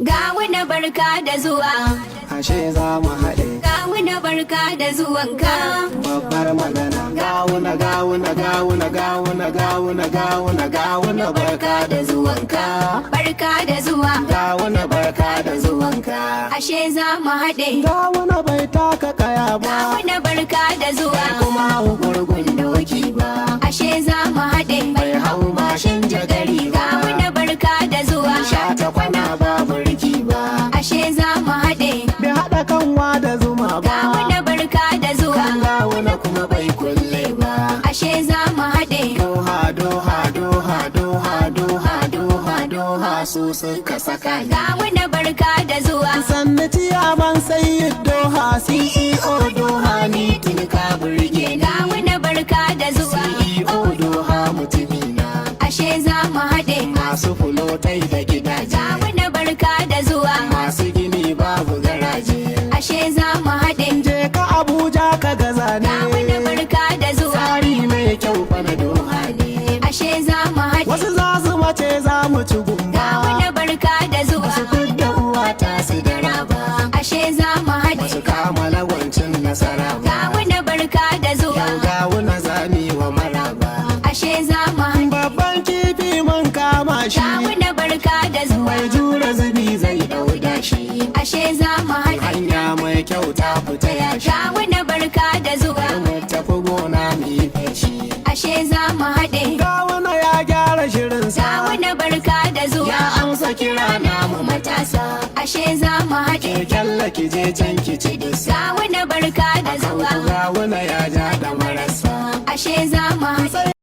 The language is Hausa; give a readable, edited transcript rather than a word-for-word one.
Gawuna, barka da zuwa. Ashe za mu haɗe. Gawuna, barka da zuwanka. Babbar magana. Gawuna, Gawuna, Gawuna, Gawuna, Gawuna, Gawuna, Gawuna, barka da zuwanka. Barka da zuwa. Gawuna, barka da zuwanka. Ashe za mu haɗe. Gawuna bai taka kaya ba. Gawuna, barka da zuwa. Kuma hau gurgun doki ba. Ashe za mu haɗe. Bai hau mashin jagari ba. Gawuna, barka da zuwa. Sha ta kwana ba burki ba. Ashe za mu haɗe. Bai haɗa kanwa da zuma ba. Gawuna, barka da zuwa. Kan Gawuna kuma bai kulle ba. Ashe za mu haɗe. Doha, Doha, Doha, Doha, Doha, Doha, Doha, su suka saka ni. Gawuna, barka da zuwa. Sannu ciyaman Sayyid Doha, CEO Doha, ni tuni ka burge ni. Gawuna, barka da zuwa. CEO Doha, mutumina. Ashe za mu haɗe. Masu fulotai da gidaje. Gawuna, barka da zuwa. Masu gini babu garaje. Ashe za mu haɗe. Je ka Abuja ka gaza ne. Gawuna, barka da zuwa. Tsari mai kyau fa na Doha ne. Ashe za mu haɗe. Wasu za su mace, za mu ci gumba. Gawuna, barka da zuwa. Su fidda uwa ta su da raba. Ashe za mu haɗe. Su kama lagwancin nasara ba. Gawuna, barka da zuwa. Yau Gawuna zami wa maraba. Ashe za mu haɗe. Babban kifi mun kama shi. Gawuna, barka da zuwa. Mai jura zubi zai dauda shi. Ashe za mu haɗe. Hanya mai kyau ta fita yashi. Gawuna, barka da zuwa. Mu tafi gona mu yi feshi. Ashe za mu haɗe. Gawuna ya gyara shirinsa. Gawuna, barka da zuwa. Ya amsa kira namu matasa. Ashe za mu haɗe. Ke kyalla ki je can ki ci dusa. Gawuna, barka da zuwa.